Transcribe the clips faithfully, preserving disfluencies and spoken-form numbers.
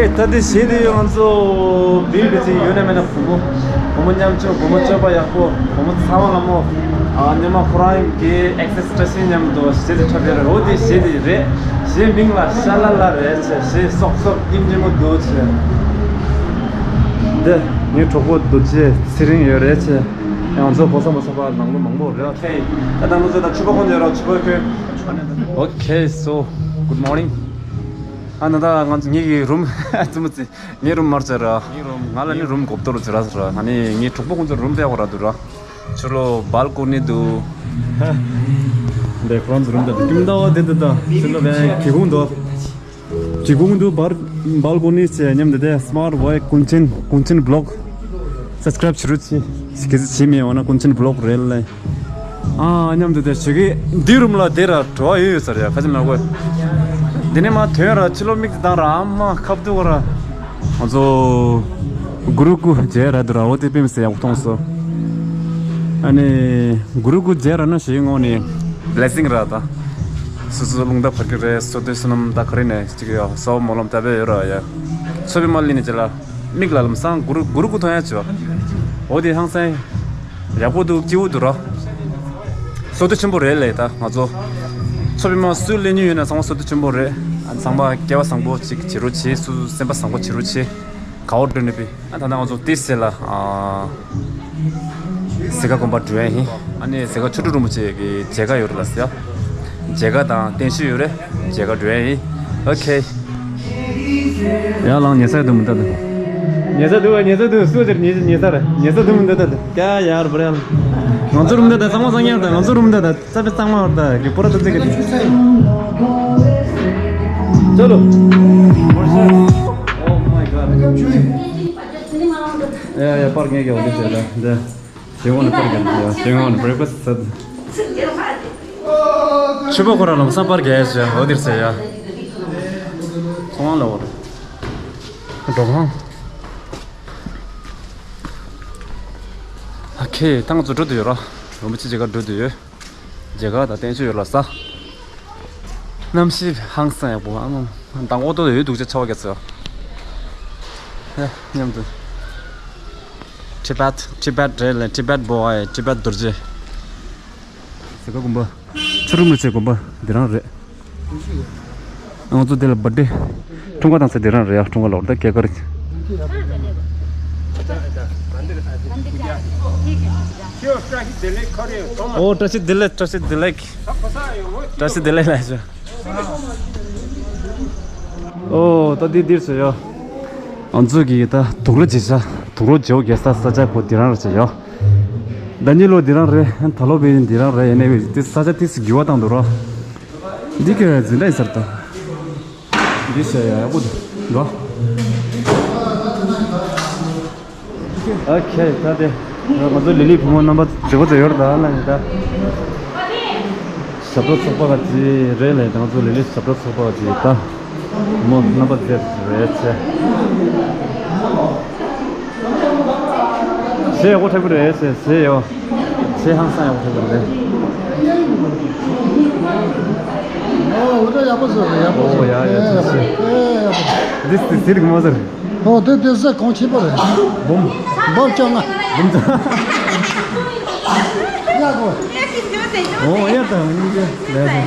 ད་ལྟའི་གཞས་འདི་ང་ཚོ་བིལ་བི་ཅིག་ཡོད་ན་མེད་ན་བུ་མོ། བུ་མོ་ཉམ་ཆུང་། བུ་མོ་སྤྱོད་པ་ཡག་པོ། བུ་མོ་ཚ་བ་ལ་མོ། ཨ་ཉི་མ་ཁོ་རང་གི་ཨེག་སེ་སི་བཀྲ་ཤིས་མཉམ་དུ་གཞས་འདི་འཁྲབ་ཡོད་རེད། འོ་དེ་གཞས་འདི་རེད། གཞས་མིང་ལ་ཤ་ལ་ལ་རེད་ཆེ། གཞས་སོག་སོག་སྙིང་རྗེ་མོ་འདུག་ཆེ། འདི་ངའི་གྲོགས་པོ་རྡོ་རྗེ་ཚེ་རིང་ཡོད་རེད་ཆེ། ང་ཚོ་ཕོ་གསར་མོ་གསར་པ་ནང་ལོ་མང་པོ་རེད། ཨོ་ཁེ། ད་ད་ང་ཚོ་ད་ཕྱུ་པ་ཁོང་ཡོད་ར། ཕྱུ་པ་ཁོས། ཨོ་ཁེ། སོ་གུད་མོར་ནིང་། ཨ་ན་ད་ང་ཚོ་ངེད་ཀྱི་རུམ་ཙི་མོ་ཙི། ངའི་རུམ་མར་ཚར་ར། ངའི་རུམ་ང་ལ་ནི་རུམ་གོ་བརྡ་རུ་ཚར་ར་ཚར་ར། ཨ་ནི་ངའི་གྲོགས་པོ་ཁོང་ཚོ་རུམ་དཔེ་ཡག་པོ་ར་འདུག་ར། ཕྱི་ལོགས་བལ་ཀོ་ནི་འདུག་འདི་ཁོ་རང་ཚོ་རུམ་འདུག་ཀུན་ཏའོ་འདི་འདི་འདི་ཕྱི་ལོགས་བས་གི་ཧུང་འདུག་གི་ཧུང་འདུག་བལ་བལ་ཀོ་ནི་ཟེར་མཉམ་འདི་དེ་སི་མར་ཝེ་ཀུན་ཆེན། ཀུན་ཆེན་བི་ལོག་སབ་སི་ཀ་རབ་བྱེད་རོགས་གྱིས། གལ་སྲིད་བྱེད་མེད་འོ་ན་ཀུན་ཆེན་བི་ལོག་རེད་ལེ། ཨ་མཉམ་དུ་དེ་བྱེད་ཀྱི་འདི་རུམ་ལ་དེ་ར་བྲོ་བ་ཡོད་ཡོད་ས་རེད་ཡ། ཁ་ཅིག་ལ་གོ། འདི་ནས་མ་ཐོན་ར་ཕྱི་ལོགས་མིག་དེ་བཏང་ར་ཨ་མ་ཁ་བསྡུ་ག་ར། ང་ཚོ་གུ་རུ་ཀུ་མཇལ་ར་འདུག་ར། འོ་དེ་དཔེ་མི་སྲིད་ཡག་པོ་མཐོང་སོང་། ཨ་ནི་གུ་རུ་ཀུ་མཇལ་ར་ན་ཞེས་ངོ་ནས་བི་ལེ་སིང་ར་ད། སོ་སོ་རླུང་རྟ་བར་གྱི་རེད། སོ་སོའི་བསོད་ནམས་ད་ག་རེ་ནས་ཅིག་ཡོད་སོ་སྨོན་ལམ་ད་བས་ཡོད་ར་ཡ། ཚོ་བི་མ་ལི་ནས་ཅི་ལ། མིག་ལ་ལམ་སང་གུ་རུ་གུ་རུ་ཀུ་མཐོང་ཡ་ཆོ། འོ་དེ་ཧང་སང་ཡག་པོ་འདུག་སྐྱིད་པོ་འདུག་ར། བསོད་བདེ་ཆེན་པོ་རེད་ལེ། ད་ང་ཚོ་ཚོ་བི་མ་སུ་ལེན་ཉུ་ཡོད་ན་ཚང་མ་བསོད་བདེ་ཆེན་པོ་རེད། ཨ་ཚང་མ་སྐལ་བ་བཟང་པོ་ཅིག་བྱེད་རོགས་བྱེད། སུ་སེམས་པ་བཟང་པོ་བྱེད་རོགས་བྱེད། ག་བོ་འགྲོ་ནི་པི། ཨ་ད་ནང་ང་ཚོ་ཏི་སེ་ལ་ཨ་ཟི་ཁ་དགོན་པ་འགྲོ་ཡ་ཡིན། ཨ་ནི་ཟི་ཁ་ཆོ་འཕྲུལ་རིན་པོ་ཆེ་གི་མཇལ་ཁ་ཡོད་རེད་ལ་ཟེར་ཡ། མཇལ་ཁ་དང་བརྟན་བཞུགས་ཡོད་རེད། མཇལ་ཁ་འགྲོ་ཡ་ཡིན། ཨོ་ཁེ། ཡ་ལང་ཉེ་ས་འདུག་མི་འདུག་ད། ཉེ་ས་འདུག་ཉེ་ས་འདུག་སུ་ཅིར་ཉེ་ཉེ་ས་རེད། ཉེ་ས་འདུག་མི་འདུག་ད། ཀ་ཡར་བར་ཡ། ང་ཚོ་རུམ་འདི་ད་ཚང་མ་ཚང་ཡར་ད། ང་ཚོ་རུམ་འདི་ད། ས་པེ་གཙང་མ་བར་ད་གི་པོ་ར་ད་ཙི་གི། ཅོ་ལོ། Oh my god. ཡ་ཡ་པར་ངེས་ཀྱི་འོ་དེ་ཟེར་ད་འདི། ཞེ་ངོ་ནི་པར་གྱི་ཡ་ཞེ་ངོ་ནི་བྷི་རེག་ཕ་སི་ཟ། ཕྱུ་པ་ཁོ་ར་ལམ་སང་པར་གྱི་ཡ་ཞེ་འོ་དེར་ཟེར་ཡ། ཚོང་ལ་འོ་ར། འགྲོ་ཁང་། ཨ་ཁེ་ད་ང་ཚོ་འགྲོ་དུ་ཡོད་ར། རོ་མ་ཅི་ཇེ་གར་འགྲོ་དུ་ཡོད། མཇལ་ཁ་དང་བརྟན་བཞུགས་ཡོད་ལ་ས། གནམ་གཤིས་ཧང་སང་ཡག་པོ་ཨ་མ། མདང་ཨོ་ཏོ་ཡོད་འདུག་ཅེས་ཆ་བ་རྒྱ་ཚོ། ཧེ་མཉམ་དུ། ཊི་བེཊ་ཊི་བེཊ་རེད་ལ་ཊི་བེཊ་བོ་ཨའི་ཊི་བེཊ་རྡོ་རྗེ། ཟི་ཁ་དགོན་པ། ཆོ་འཕྲུལ་རིན་པོ་ཆེ་དགོན་པ་འདི་རང་རེད། ང་ཚོ་འདི་ལ་བར་ཐི་ཌེ་འཁྲུངས་སྐར་བཏང་ས་འདི་རང་རེད་ཡ། འཁྲུངས་སྐར་ལོར་ད་སྐྱེས་སྐར། ཨོ་བཀྲ་ཤིས་བདེ་ལེགས། བཀྲ་ཤིས་བདེ་ལེགས། བཀྲ་ཤིས་བདེ་ལེགས། བཀྲ་ཤིས་བདེ་ལེགས་ལ་ཞུ། ཨོ་ད་འདི་འདིར་སོ་ཡ། ང་ཚོ་གི་ད་དུག་རོ་བརྗེ་ས་དུག་རོ་བརྗེ་བོ་རྒྱག་ས་ས་ཆ་ཁོ་འདི་རང་རེད་ཟེར་ཡ། ད་ཉི་ལོ་འདི་རང་རེད། ད་ལོ་བས་འདི་རང་རེད། ཡིན་ནའི་དེ་ས་ཆ་ཏིས་འགྱུར་བ་བཏང་འདུག་ར། འདི་ག་འཛིན་གྲྭ་ཡིན་ས་རེད་ད། འདི་ཟེར་ཡ་ཡག་པོ་འདུག་ར། ཨོ་ཁེ་ད་དེ་ང་ཚོ་ལི་ལི་བུ་མོ་རྣམ་པ་བརྗེ་པོ་བརྗེ་ཡོད་རེད་ད་ལ་ཡིན་ད། ཞབས་བྲོ་ཚོགས་པ་ག་ཅི་རེད་ལས་ད་ང་ཚོ་ལི་ལི་ཞབས་བྲོ་ཚོགས་པ་ག་ཅི་ད། མོ་རྣམ་པ་དེ་རེད་ཚེ། ཞེས་ཡག་པོ་འཁྲབ་གི་རེད་ཟེར་ཟེར་ཡོ། ཞེས་ཧང་སང་ཡག་པོ་འཁྲབ་གི་རེད། ཨོ་འུ་ད་ཡག་པོ་བཟོ་རེད་ཡག་པོ་ཨོ་བཟོ་ཡ་ཡ་ཨེ་ཡག་པོ་ཨེ་ཡག་པོ། འདི་འདི་འདི་རིག་མ་ཟེར། ཨོ་དེ་དེ་ཟ་གོང་ཆེན་པོ་རེད། འབུམ། འབབ་ཅང་ང་། འབུམ་ཚ། ཡག་པོ། ཨོ་ཡ་ད་ཡིན་གྱི་ལས་ཟེར།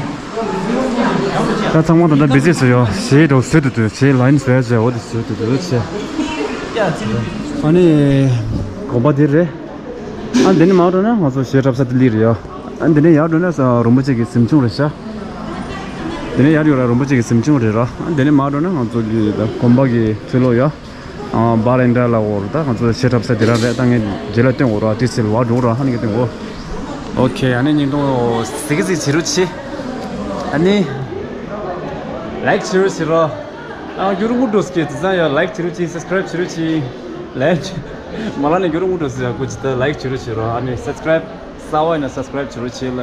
ད་ཚང་མ་ད་ལྟ་བི་ཇི་བཟོས་ཡོད། ཞེས་འགྲོ་བཟོས་དུ་དུ་ཞེས་ལ་ཡིན་བཟོས་བྱས་འོ་དེ་བཟོས་དུ་དུ་བྱས། ཨ་ནི་དགོན་པ་འདི་རེད། ཨ་འདི་ནས་མར་འགྲོ་ན་ང་ཚོ་ཞེས་འཁྲབ་ས་དེ་ལི་རེད་ཡ། ཨ་འདི་ནས་ཡར་འགྲོ་ན་ས་རིན་པོ་ཆེ་གི་གཟིམ་ཆུང་རེད་ཤག་འདི་ནས་ཡར་ཡོད་ར་རིན་པོ་ཆེ་གི་གཟིམ་ཆུང་རེད་ར། ཨ་འདི་ནས་མར་འགྲོ་ན་ང་ཚོ་གི་ད་དགོན་པ་གི་ཚུལ་ལོ་ཡ། ཨ་བྷ་རེན་ཌ་ལ་འོར་ད་ང་ཚོ་ཞེས་འཁྲབ་ས་དེ་རང་རེད། ད་ངས་རྗེས་ལ་སྟོན་འོར་ར་ཏི་སིལ་བ་འགྲོ་ར་ཧ་ནི་གི་སྟོན་འོ། ཨོ་ཁེ་ཨ་ནི་ཉིན་ཏོ་ཟིག་ཟིག་བྱེད་རོགས་བྱེད། ཨ་ནི་ལའིག་བྱེད་རོགས་བྱེད་རོགས། ཨ་རྒྱུ་རུ་ངུ་འགྲོ་སྐྱེ་དེ་ཚང་ཡ་ལའིག་བྱེད་རོགས་བྱེད། སབ་སི་ཀ་རའིབ་བྱེད་རོགས་བྱེད། ལའིག་མ་ལ་ནི་རྒྱུ་རུ་ངུ་འགྲོ་སི་ཡ་ཀུ་ཅི་ད་ལའིག་བྱེད་རོགས་བྱེད་རོགས། ཨ་ནི་སབ་སི་ཀ་རའིབ་གསར་བ་ཡིན་ན་སབ་སི་ཀ་རའིབ་བྱེད་རོགས་བྱེད་ལ།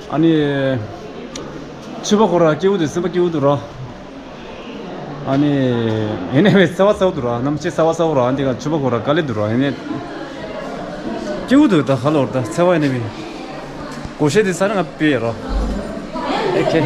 ཨ་ནི་ཕྱུ་པ་ཁོ་ར་སྐྱིད་པོ་འདུག་སེམས་པ་སྐྱིད་པོ་འདུག་ར། ཨ་ནི་ཡིན་ནའི་བས་ཚ་བ་ཚ་བོ་འདུག་ར། གནམ་གཤིས་ཚ་བ་ཚ་བོ་ར། ཨ་འདི་ག་ཕྱུ་པ་ཁོ་ར་དཀའ་ལས་འདུག་ར། ཡིན་ནའི་སྐྱིད་པོ་འདུག་ད་ཧ་ལོ་ར་ད་ཚ་བ་ཡིན་ནའི་བས་གོ་ཤེས་དེ་ས་ནས་ང་པི་ཡ་ར། ཨེ་ཁེ།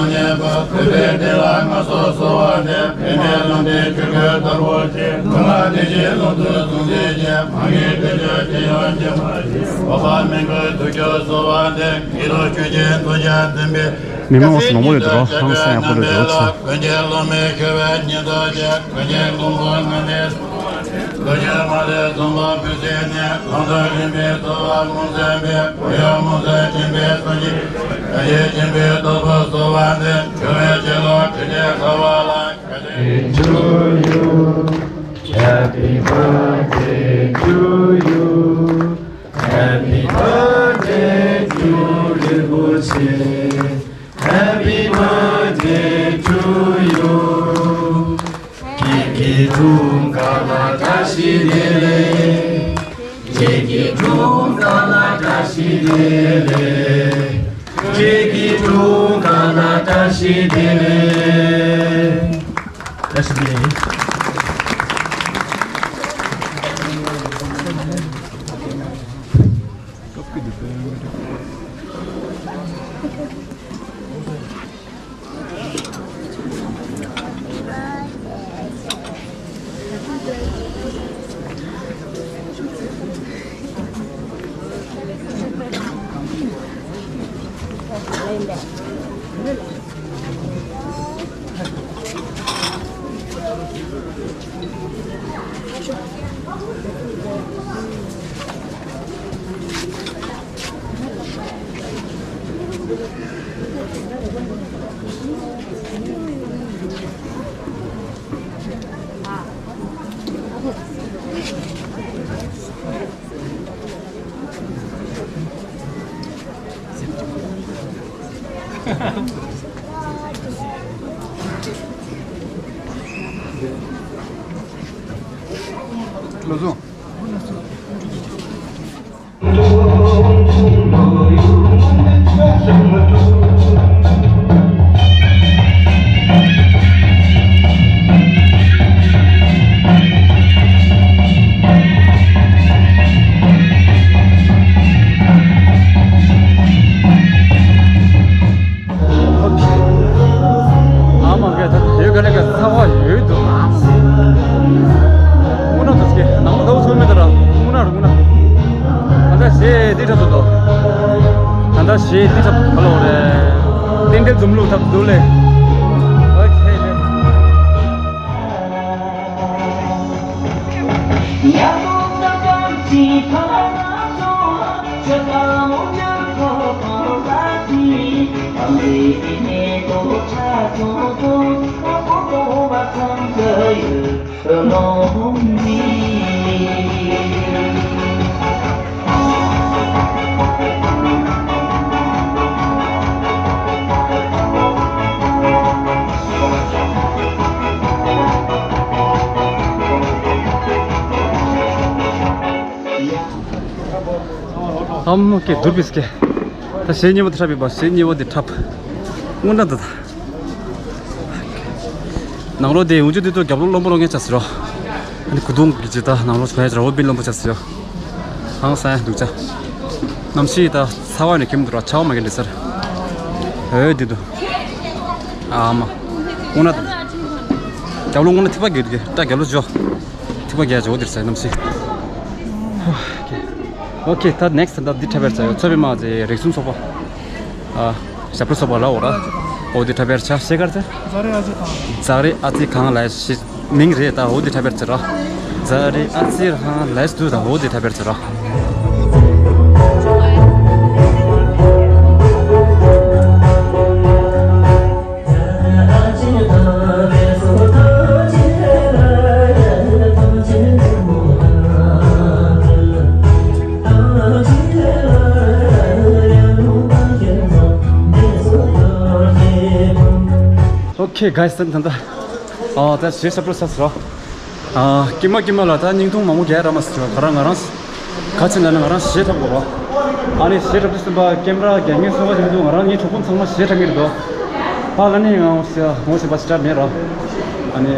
ཚོགས་གཉིས་པ། ཐུབ་པའི་གཏེར་ལ་མངའ་གསོལ་གསོལ་བ་འདེབས། མཁྱེན་པའི་ལམ་འདི་ཆོས་སྐུའི་དར་པོ་ཆེ། ལུང་ལ་བདེ་ཆེན་ལོངས་སྐུ་གཟུངས་བསྲེགས་ཀྱིས། མ་གི་དེ་ཆོས་ཅི་ཡོང་ཅི་མ་ཤེས། འོག་པ་མི་མགོའི་ཐུགས་ཀྱི་གསོལ་བ་འདེབས། ཡིད་དུ་ཆོས་ཀྱི་མཐུ་ཆེན་བསྟན་པའི། མི་མང་སུ་ནོར་མོ་ཡོད་དོ་ཧང་སང་ཡག་པོ་ལོས་དོ་ཆ། ཀུན་གྱི་སློབ་མའི་ཤེས་པའི་ཉི་ཟླ་ཅན། ཀུན་གྱི་མགོན་པོ་ངན་པའི་སྲུང་བ་ཆེ། རྡོ་རྗེ་མ་ལུས་འཛོམས་པ་འབུལ་ཟིན་ནས། ལང་ཚོ་རིམ་པའི་རྩ་བ་མུན་སེལ་བའི། གོ་ཡང་མུན་སེལ་སྦྱིན་པའི་སངས་རྒྱས། ཡ་གྱལ་ཆེན་པོའི་སྟོབས་པོ་གསོལ་བ་འདེབས། འགྲོ་བའི་སྤྱི་ལོ་ཁྲི་ཕྲག་བསྐལ་པ་ལ། Birthday to you. Happy birthday to you. Happy birthday to རིན་པོ་ཆེ། Happy birthday to you. ཀི་ཀི་ འཁྲུངས་སྐར་ལ་བཀྲ་ཤིས་བདེ་ལེགས། ཁྱེད་ཀྱི་འཁྲུངས་སྐར་ལ་བཀྲ་ཤིས་བདེ་ལེགས། ཁྱེད་ཀྱི་འཁྲུངས་སྐར་ལ་བཀྲ་ཤིས་བདེ་ལེགས། བཀྲ་ཤིས་བདེ་ལེགས། བློ་བཟང་། ཨ་མ་ག་ད་ཡོད་ག་ལེ་ག་ཚ་བ་ཡོད་འདུག་དངོས་གནས་དུ་སྐད་ནང་ལོ་ཟླ་བ་ཚོད་མེད་དུ་ར་དངོས་གནས་རུ་དངོས་གནས། ད་ལྟ་གཞས་འདི་འཁྲབ་ཏུ་འདུག་ད་ལྟ་གཞས་འདི་འཁྲབ་ག་ལོ་རེད། རྟེན་འབྲེལ་འཛོམས་ལུགས་འཁྲབ་འདུག་ལེ། ཨོ་ཁེ་ལེ། ཨམ་ཀེ་དུར་བིས་ཀེ། ད་གཞས་གཉིས་པ་དེ་འཁྲབ་པའི་བ་གཞས་གཉིས་པ་དེ་འཁྲབ། དངོས་འདྲ་འདི་ད། ནང་ལོགས་དེ་འུ་ཅུ་དེ་ཏོ་རྒྱབ་ལོགས་རློན་པོ་རློན་མཁན་ཆགས་སི་རོ། ཨ་ནི་གུ་དུང་གི་ཇི་ད་ནང་ལོགས་བྱས་ར་བོ་བི་རློན་པོ་ཆགས་སི་ཡོ། ཧང་སང་འདུག་ཅག་གནམ་གཤིས་ད་ཚ་བ་ནས་ཁྱིམ་དུ་ར་ཆར་པ་མ་གིན་འདྲ་སར། ཨོ་དེ་དུ། ཨ་མ། དངོས་གནས་དུ། རྒྱབ་ལོགས་དངོས་གནས་ཐིགས་པ་རྒྱག་གི་ད་རྒྱབ་ལོགས་འཇོག་ཐིགས་པ་རྒྱག་འཇོག་འདིར་ས་གནམ་གཤིས། ཨོ་ཁེ། ཨོ་ཁེ་ད་ནེགསི་ད་འདི་འཁྲབ་པར་ཙ་ཡོ་ཚོ་པའི་མ་ཟེ་རིག་གསུམ་ཚོགས་པ། ཨ། ཞབས་བྲོ་ཚོགས་པ་ལ་འོ་ར། འོ་དེ་འཁྲབ་པར་ཆ་ཤེས་གར་ཚེ། ཛ་རེ་ཨ་ཙི་གང་། ཛ་རེ་ཨ་ཙི་གང་ལ་ཤི་མིང་རེད་ད་འོ་དེ་འཁྲབ་པར་ཚེ་ར། ཛ་རེ་ཨ་ཙི་གང་ལ་སྡུ་ད་འོ་དེ་འཁྲབ་པར་ཚེ་ར། ཨོ་ཁེ་གྷའི་སི་ད་ད། ཨ་ད་གཞས་ཞབས་བྲོ་ཚར་སོང་། ཨ་ཀྱི་མ་ཀྱི་མ་ལ་ད་བརྙན་ཐུང་མང་པོ་རྒྱག་ར་མ་སོང་ག་ར་ང་རང་། ག་ཅི་ན་ན་ང་རང་གཞས་འཁྲབ་དགོས་ར། ཨ་ནི་གཞས་འཁྲབ་དུས་ཙམ་པ་ཀེམ་ར་རྒྱག་མཁན་སོགས་ཀ་ཅིག་འདུག་ང་རང་ངའི་གྲོགས་པོ་ཚང་མ་གཞས་འཁྲབ་མཁན་རེད་དོ། ཨ་ལ་ནི་ང་ངོ་ཤེས་པ་ཞེ་དྲག་མེད་ར། ཨ་ནི།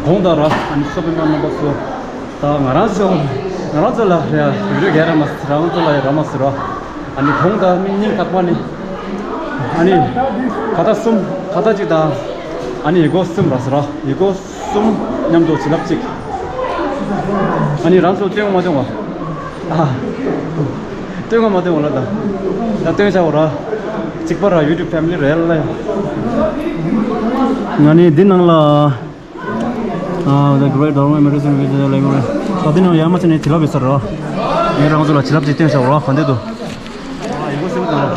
གོང་དང་ར་ཨ་ནི་སོ་པའི་མ་རྣམ་པ་ཚོ། ད་ང་རང་ཚོ་ང་རང་ཚོ་ལ་རེ་བ་རེ་རྒྱག་ར་མ་ཟེར་རང་ཚོ་ལ་ཡ་ར་མ་ཟེར་ར། ཨ་ནི་གོང་དང་མི་སྙིང་ཐག་པ་ནི། ཨ་ནི་ཁ་ཏ་གསུམ་ཁ་ཏ་གཅིག་དང་། ཨ་ནི་ཡི་གོ་གསུམ་ར་ཟེར་ར་ཡི་གོ་གསུམ་མཉམ་དུ་བྱིན་རླབས་གཅིག་ཨ་ནི་རང་ཚོ་སྟོན་མ་སྟོན་བ། ཨ། སྟོན་ག་མ་སྟོན་བ་ལ་ད། ད་སྟོན་བྱ་བ་ར། གཅིག་པ་ར་ཡུ་ཊུབ་ཕེ་མི་ལི་རེད་ལ། ང་ནི་འདི་ནང་ལ། ཨ། The Great Dormo Medicine with the Library. ད་འདི་ནང་ཡར་མ་ཕྱིན་ནས་བྱིན་རླབས་ཡོད་ས་རེད། ངས་རང་ཚོ་ལ་བྱིན་རླབས་ཅིག་སྟོན་བྱ་བ་ར་ག་འདི་འདུག་ཨ། ཡི་གོ་གསུམ་དང་།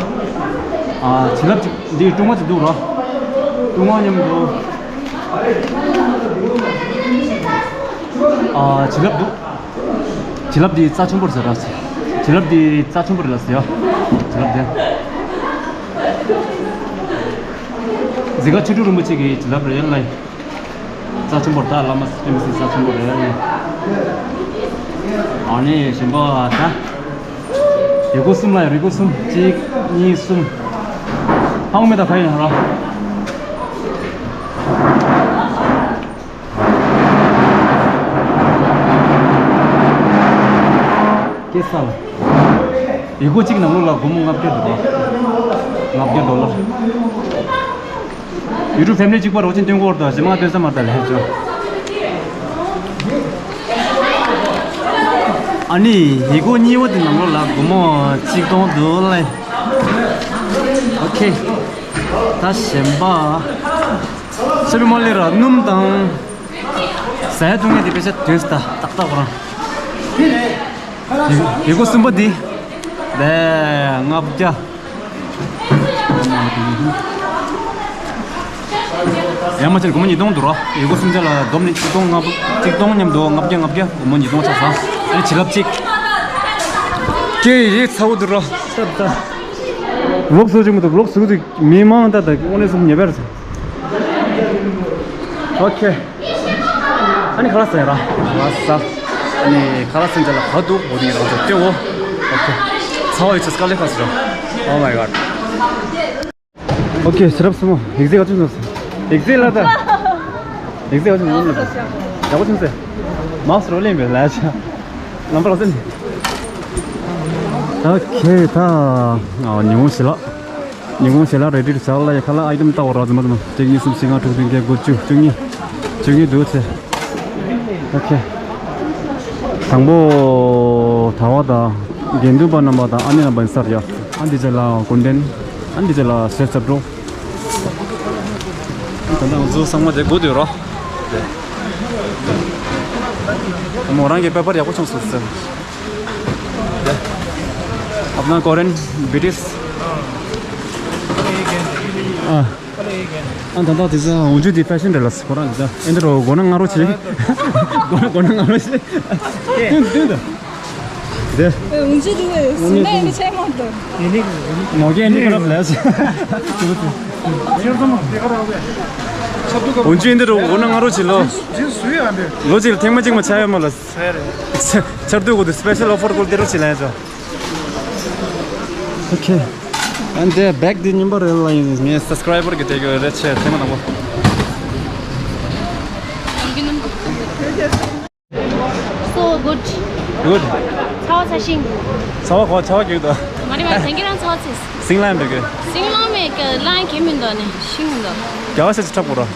ཨ། བྱིན་རླབས་ཅིག་འདི་ཀྲུང་མ་ཅིག་འདུག་ར། ཀྲུང་མ་མཉམ་དུ། ཨ། བྱིན་རླབས་འདུག་བྱིན་རླབས་འདི་རྩ་ཆེན་པོ་རེད་ཟེར་ར། བྱིན་རླབས་འདི་རྩ་ཆེན་པོ་རེད་ལ་ཟེར་ཡ། བྱིན་རླབས་འདི། འཛི་ག་ཆོས་དྲུག་རིན་པོ་ཆེ་གི་བྱིན་རླབས་རེད་ལ། རྩ་ཆེན་པོ་རེད། ད་བླ་མ་སེམས་སྲིད་རྩ་ཆེན་པོ་རེད། ཨ་ནི་གཞན་པ་ད། ཡི་གུ་གསུམ་ལ་ཡི་གུ་གསུམ། གཅིག་གཉིས། གསུམ། ཧང་མེ་ད་ཁ་ཡིན་ར། ཀེ་ས་ལ། ཡི་གུ་གཅིག་ནང་ལོགས་ལ་སྒོར་མོ་ལྔ་བརྒྱ་འདུག་ག་ལྔ་བརྒྱ་ཌོ་ལར། ཡུ་ཊུབ་ཕེ་མི་ལི་གཅིག་པ་རོགས་ཅན་སྟོན་གོ་བར་དུ་གཞན་མ་སྟོན་ས་མ་ད་ལས་ཆོག་ཨ་ནི་ཡི་གུ་གཉིས་པ་དེ་ནང་ལོགས་ལ་སྒོར་མོ་གཅིག་སྟོང་འདུག་ལེ། ཨོ་ཁེ། ད་གཞན་པ། ཤོ་པིང་མོལ་ལ་ར་སྣུམ་དང་། ཟས་བཙོང་མཁན་དེ་དཔེ་ཆ་དོན་ས་ད་ཏག་ཏག་རང་། ཡི་གུ་གསུམ་པ་འདི། ལྔ་བརྒྱ། ཡང་མ་ཕྱིན་སྒོར་མོ་ཉིས་སྟོང་འདུག་ར། ཡི་གུ་གསུམ་ཆ་ལ་བསྡོམས་ནས་ཆིག་སྟོང་ལྔ་བཅུ། ཆིག་སྟོང་མཉམ་དུ་ལྔ་བརྒྱ་ལྔ་བརྒྱ། སྒོར་མོ་ཉིས་སྟོང་ཆགས་སོང་། ཨ་ནི་བྱིན་རླབས་གཅིག་ཀྱེ་ཡིག་ཚ་བོ་འདུག་ར། ལོག་སུ་ཅིག་མི་འདུག་ལོག་སུ་ཅིག་མི་མང་ད་ད་དངོས་གནས་སུ་ཉེ་བར། ཨོ་ཁེ། ཨ་ནི་ཁ་ལག་ཟ་ཡ་ར། ཁ་ལག་ཟ། ཨ་ནི་ཁ་ལག་ཟ་ཡ་ལ་ག་འདུག་འོ་དེ་ཡིན་རང་ཚོ་སྟེ་འོ། ཨོ་ཁེ། ཚ་བ་ཡོད་ཚད་དཀའ་ལས་ཁག་སོང་། Oh my god. ཨོ་ཁེ། ཤེས་རབ་སྲུ་མོ། ཡིག་ཚད་ག་ཚོད་ནོར་སོང་། ཡིག་ཚད་ལ་ད། ཡིག་ཚད་ག་ཚོད་ནོར་སོང་། ཡག་པོ་བྱུང་ཟེར། མག་སི་རོ་ལེན་པའི་ལས་བྱ། ལམ་པ་ལ་སེམས། ཨོ་ཁེ། ད་ཉིན་གུང་ཞིག་ལ། ཉིན་གུང་ཞལ་ལག་རེ་ཌི་རེད་བཞག་ལ་ཡ། ཁ་ལག་ཨའི་ཊམ་ལྟ་བ་ར་ཙམ་མ་ཙམ། གཅིག་གཉིས་གསུམ་བཞི་ལྔ་དྲུག་བདུན་བརྒྱད་དགུ་བཅུ། བཅུ་གཉིས། བཅུ་གཉིས་འདུག་ཚེ། ཨོ་ཁེ། དང་པོ་ད་བ་དང་དགེ་འདུན་པ་རྣམ་པ་དང་ཨ་ནེ་རྣམ་པ་ཡིན་ས་རེད་ཡ། ཨ་འདི་ཅག་ལ་གུང་ཁྲན། ཨ་འདི་ཅག་ལ་ཟས་ཚབ་འགྲོ། ད་ལྟ་ང་ཚོ་ཚང་མ་དེ་སྒུག་སྡོད་རོགས། དེ། མོ་རང་གི་པེ་པར་ཡག་པོ་བྱུང་སོང་ཟེར། དེ། ཨབ་ན་ཀོ་རེན་བི་ཊི་ཨེསི། ཨ། ཨ་ད་ལྟ་དེ་ཚོ་འོན་ཆུ་དེ་ཕེ་ཤན་རེད་ལ་ཁོ་རང་དེ་ཚོ་ཨེ་འདི་རོ་མགོ་ནག་ང་རོ་བྱེད། མགོ་ནག་མགོ་ནག་ང་རོ་བྱེད། ཏུན་ཏུན་དུ། དེ། འོན་ཆུ་དེ་ཟིན་ན་ཡིན་ཆེ་མོ་དུ། ནོ་གེ་ནི་ཁ་རབ་ལས། འོན་ཆུ་ཨེ་འདི་རོ་མགོ་ནག་ང་རོ་བྱེད་ལོ། ལོ་གཅིག་ལ་ཐེངས་མ་གཅིག་མ་ཆགས་ཡོད་མ་ལ། ཆར་དུས་གོ་དུས་སི་པེ་ཤལ་ཨོ་ཕར་ཀོལ་དེ་རུ་ཆི་ལན་ཅོ། ཨོ་ཁེ། ཨན་དེ་བེག་དེ་རྙིང་པ་རེད་ལ་ཡིན། ངའི་སབ་སི་ཀ་རའི་བར་གི་དེ་གི་རེད་ཆེ་ཐེངས་མ་དང་པོ། So good. Good. ཚ་བ་ཚ་ཤིང་། ཚ་བ་གོ་ཚ་བ་གི་དོ། མ་རེད་མ་རེད། དེང་གི་རང་ཚ་བ་ཚེས། སིང་ལན་འདུག་གི། སིང་ལན་མེད་གི། ལན་གི་མི་འདུག་ནི་ཤིང་འདུག་རྒྱ་བ་ཤ་ཅི་འཁྲབ་དགོས་ར།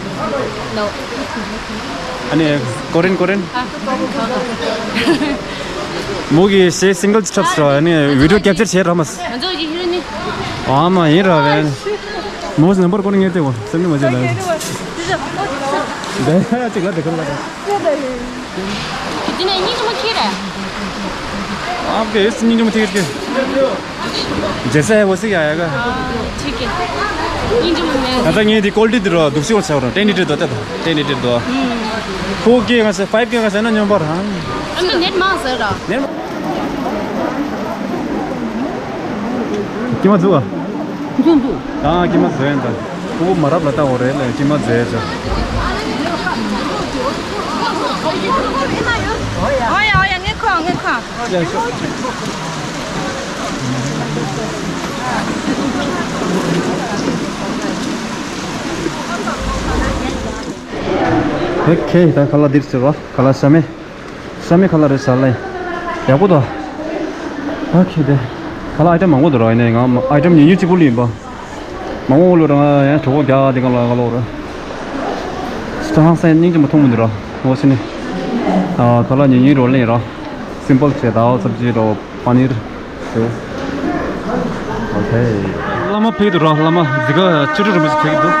No. ཨ་ནི་ཀོ་རིན་ཀོ་རིན། ཨ། མོ་གི་ཤེ་སིང་གལ་ཅི་འཁྲབ་སོ། ཨ་ནི་བི་ཌི་ཡོ་ཀེབ་ཅར་བྱེད་ར་མ་སི། ང་ཚོ་གི་ཧི་རོ་ནི། ཨ་མ་ཡིན་ར་བས། མོ་སི་ནམ་བར་ཀོ་ནི་ངེས་ཏེ་གོ་སེམས་ནི་མ་བྱེད་ལ། དེ་ཡ་ཅིག་ལ་དེ་ཁོ་ལ། དེ་ནས་སྙིང་རྗེ་མོ་ཁྱེར་རེད། ཨ་ཀེ་སྙིང་རྗེ་མོ་ཁྱེར་ཏེ། ཇེ་སེ་ཧེ་བོ་སི་ཡ་ཡ་ག་ཨ་ཐིག་གེ། སྙིང་རྗེ་མོ་ནས། ད་ལྟ་ངས་འདི་ཀོལ་ཌི་འདི་རོ་འདུག་སེ་བོར་ཆགས་རོ། ཏན་ཏི་ཏི་དོ་ད་དོ། ཏན་ཏི་ཏི་དོ། ཕོར་ཀེ་ང་ཟེར་ཕའིབ་ཀེ་ང་ཟེར་ན་སྙོམས་པར་ཧང་། ཨ་ནི་ནེཊ་མང་ཟེར་ར། ནེཊ་མང་། ཀྱེ་མ་འཛུགས་ཨ། འཛུགས་འཛུགས། ད་ཀྱེ་མ་འཛུགས་ཡིན་ད། ཕྲུ་གུ་མ་རབས་ལ་ལྟ་འོ་རེད་ལ་ཀྱེ་མ་འཛུགས་ཡ་ཆོ། ཨོ་ཡ་ཨོ་ཡ་ངས་ཁོ་ངས་ཁོ། ཨོ་ཁེ། ད་ཁ་ལག་འདིར་ཟེར་བ། ཁ་ལག་ཤ་མེད། ཤ་མེད་ཁ་ལག་རེད་ཟེར་ལེ། ཡག་པོ་འདུག་ཨོ་ཁེ། དེ་ཁ་ལག་ཨའི་ཊམ་མང་པོ་འདུག་ར། ཡིན་ནའི་ང་ཨའི་ཊམ་ཉུང་ཉུང་གཅིག་པུ་ལ་ཡིན་པ། མང་པོ་ལོ་ར་ང་ཡང་གྲོད་ཁོག་རྒྱགས་དེ་ག་ལ་ག་ལོ་ར། སི་ཧང་སང་སྙིང་རྗེ་མོ་མཐོང་མི་འདུག་ར། ངོ་ཤེས་ནི། ཨ་ཁ་ལག་ཉུང་ཉུང་རོ་ལེན་ར། སིམ་པལ་བྱས་ད་སབ་ཇི་རོ། པ་ནིར། ཟེར། ཨོ་ཁེ། བླ་མ་ཕེབས་འདུག་ར། བླ་མ་འདི་ག་ཆོས་དྲུག་རིན་པོ་ཆེ་ཕེབས་འདུག་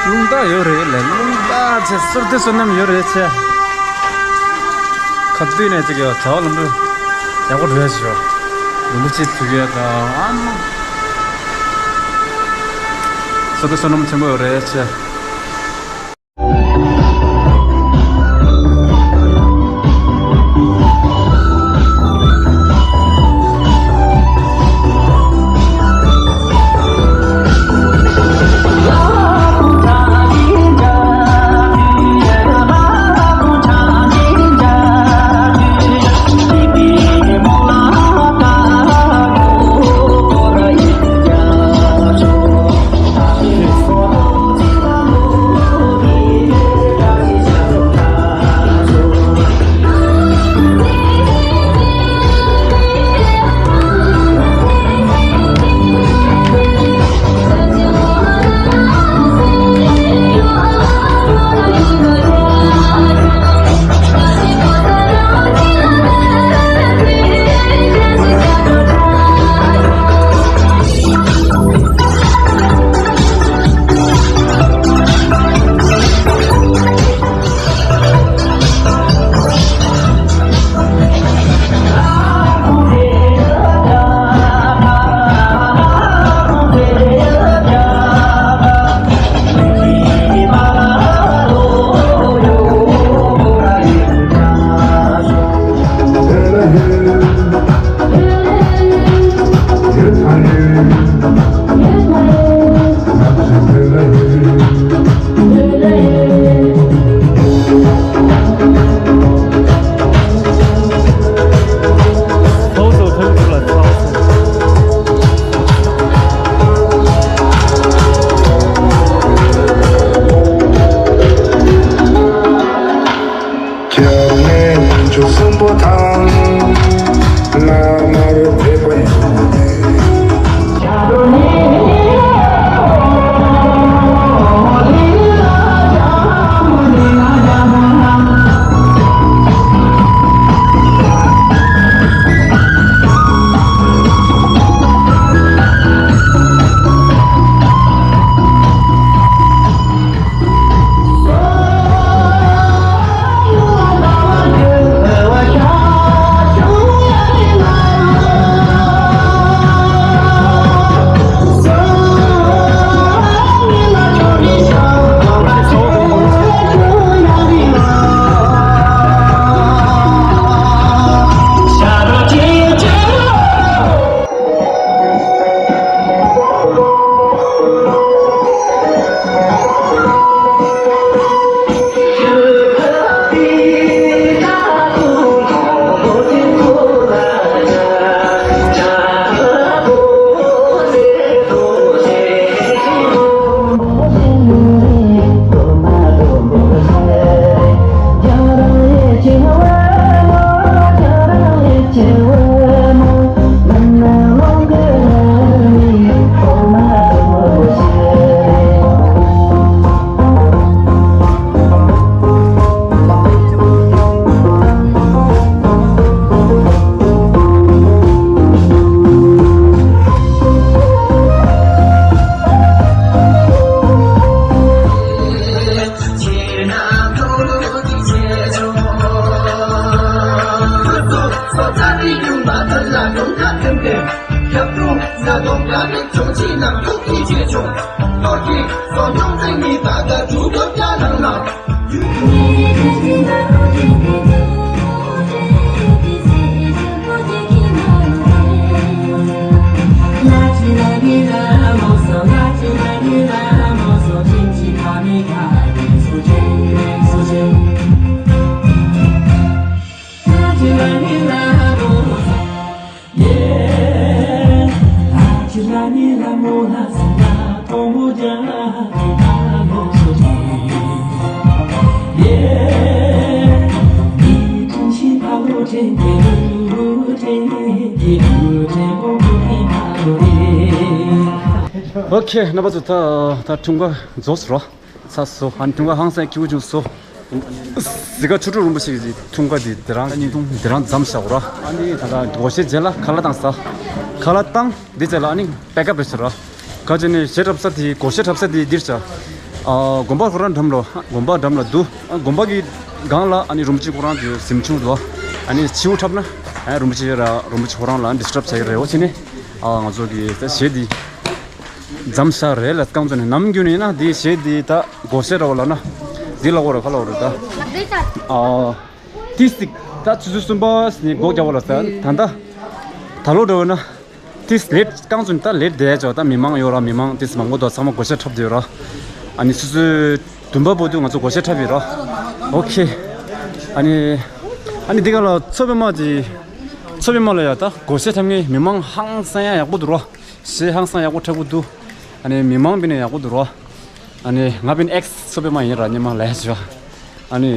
རླུང་རྟ་ཡོད་རེད་ལ། རླུང་རྟ་ཆེ། བསོད་བདེ་བསོད་ནམས་ཡོད་རེད་ཆེ། ག་དུས་ནས་ཅིག་ཡོད་བྱ་བ་ལམ་འགྲོ་ཡག་པོ་འགྲོ་ཡ་ཞིག་ཡོད། རིན་པོ་ཆེ་ཐུག་ཡོད་དང་ཨ་མ། བསོད་བདེ་བསོད་ནམས་ཆེན་པོ་ཡོད་རེད་ཆེ། གསུམ་པོ་དང་། མ་མར་ཕེབས་པ་ཡིན། ཨོ་ཁེ། རྣམ་པ་ཚོ། ད་ད་འཁྲུངས་སྐར་རྫོགས་སོང་ར། ཚར་སོང་། ཨ་ནི་འཁྲུངས་སྐར་ཧང་སང་ཁྱེའུ་བྱུང་སོང་། གཟིགས་ཀ་ཆོ་འཕྲུལ་རིན་པོ་ཆེ་གི་འཁྲུངས་སྐར་འདི་དེ་རིང་བརྙན་ཐུང་འདི་རིང་མཚམས་བཞག་ར། ཨ་ནི་ད་ལྟ་སྒོར་གཞས་རྗེས་ལ་ཁ་ལག་བཏང་ས། ཁ་ལག་བཏང་། འདི་རྗེས་ལ་ཨ་ནི་པེག་ཨབ་རེད་ཟེར་ར། ག་ཅི་ནས་གཞས་འཁྲབ་ས་དེ། སྒོར་གཞས་འཁྲབ་ས་དེ་འདིར་བྱ། ཨ། དགོན་པ་ཁོ་རང་འགྲམ་ལ། དགོན་པ་འགྲམ་ལ་འདུག་ཨ། དགོན་པ་གི་སྒང་ལ་ཨ་ནི་རིན་པོ་ཆེ་ཁོ་རང་གི་གཟིམ་ཆུང་འདུག་ཨ་ནི་ཁྱེའུ་འཁྲབ་ན། ཨ། རིན་པོ་ཆེ་ར། རིན་པོ་ཆེ་ཁོ་རང་ལ་ཌིས་ཊབ་བྱ་གི་རེད། འོ་ཆེ་ནས། ཨ། ང་ཚོ་གི་ད་གཞས་འདི་མཚམས་བཞག་རེད་ལ། རྐང་ཚོ་ནས་ནམ་རྒྱུན་ནས་ཡིན་ན་འདི་གཞས་འདི་ད་སྒོར་གཞས་འདྲ་བོ་ལབ་ན་འདི་ལབ་དགོས་རེད། ག་ལབ་དགོས་རེད་ད། ཨ། ཏིས་ཏིག་ད་ཆུ་ཚོད་གསུམ་པ་ནས་སྒོ་རྒྱག་པ་ལ་ཟེར། ད་ལྟ་ད་ལོ་འདྲ་བོ་ན་ཏིས། ལེཊ། རྐང་ཚོ་ནས་ད་ལེཊ་བསྡད་ཡ་ཅོ། ད་མི་མང་ཡོད་ར། མི་མང་ཏིས་མང་པོ་འདུག་ཚང་མ་སྒོར་གཞས་འཁྲབ་བསྡད་ཡོད་ར། ཨ་ནི་ཆུ་ཚོད་བདུན་པ་བར་དུ་ང་ཚོ་སྒོར་གཞས་འཁྲབ་ཡོད་ར། ཨོ་ཁེ། ཨ་ནི་ཨ་ནི་འདི་ག་ལ་མཚོ་པདྨ་གི། མཚོ་པདྨ་ལ་ཡ་ད་སྒོར་གཞས་འཁྲབ་མཁན་མི་མང་ཧང་སང་ཡ་ཡག་པོ་འདུག་ར། གཞས་ཧང་སང་ཡག་པོ་འཁྲབ་གི་འདུག་ཨ་ནི་མི་མང་ཕི་ནས་ཡག་པོ་འདུག་ར། ཨ་ནི་ང་ཕི་ནས་ཨེགས་མཚོ་པདྨ་ཡིན་ར། སྔོན་མ་ལས་བྱོས། ཨ་ནི་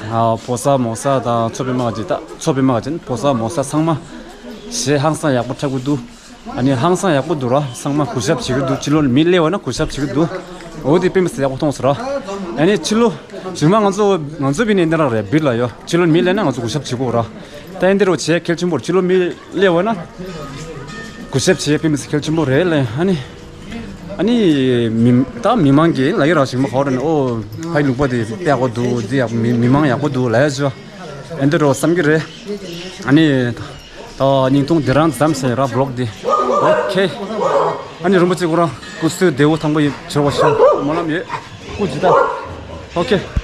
ཨ། ཕོ་གསར་མོ་གསར་དང་མཚོ་པདྨ་གི། ད་མཚོ་པདྨ་གི་ཕོ་གསར་མོ་གསར་ཚང་མ་གཞས་ཧང་སང་ཡག་པོ་འཁྲབ་གི་འདུག་ཨ་ནི་ཧང་སང་ཡག་པོ་འདུག་ར། ཚང་མ་གུས་ཞབས་བྱེད་ཀྱི་འདུག་ཕྱི་ལོགས་མི་སླེབས་པ་ན་གུས་ཞབས་བྱེད་ཀྱི་འདུག་འོ་དེ་དཔེ་མི་སྲིད་ཡག་པོ་མཐོང་སོང་ར། ཨ་ནི་ཕྱི་ལོགས་གཞུག་མ་ང་ཚོ་ང་ཚོ་ཕི་ནས་འདི་རང་རེད། སྦིར་ལ་ཡོད། ཕྱི་ལོགས་མི་སླེབས་ན་ང་ཚོ་གུས་ཞབས་བྱེད་དགོས་ར། ད་ཨེ་འདི་རུ་བྱས་གལ་ཆེན་པོ་རེད། ཕྱི་ལོགས་མི་སླེབས་པ་ན་གུས་ཞབས་བྱས་དཔེ་མི་སྲིད་གལ་ཆེན་པོ་རེད་ལེ། ཨ་ནི་ཨ་ནི་མི་ད་མི་མང་གིས་ལབ་ཀྱི་ར། གཞུག་མ་ག་རེ་ནས། ཨོ་ཕ་ཡི་ལུང་པ་དེ་བལྟ་དགོས་འདུག་འདི་ཡག་མི་མི་མང་ཡག་པོ་འདུག་ལབ་ཡ་ཅོ། ཨེ་འདི་རུ་བསམ་གྱི་རེད། ཨ་ནི་ད་བརྙན་ཐུང་འདི་རང་མཚམས་བཞག་ར། བི་ལོག་འདི། ཨོ་ཁེ། ཨ་ནི་རིན་པོ་ཆེ་ཁོ་རང་སྐུ་གཟུགས་བདེ་པོ་ཐང་པོ་ཡིན་བྱོས་པ་ཞུ། སྨོན་ལམ་ཡོད། སྐུ་མཁྱེན་ད། ཨོ་ཁེ།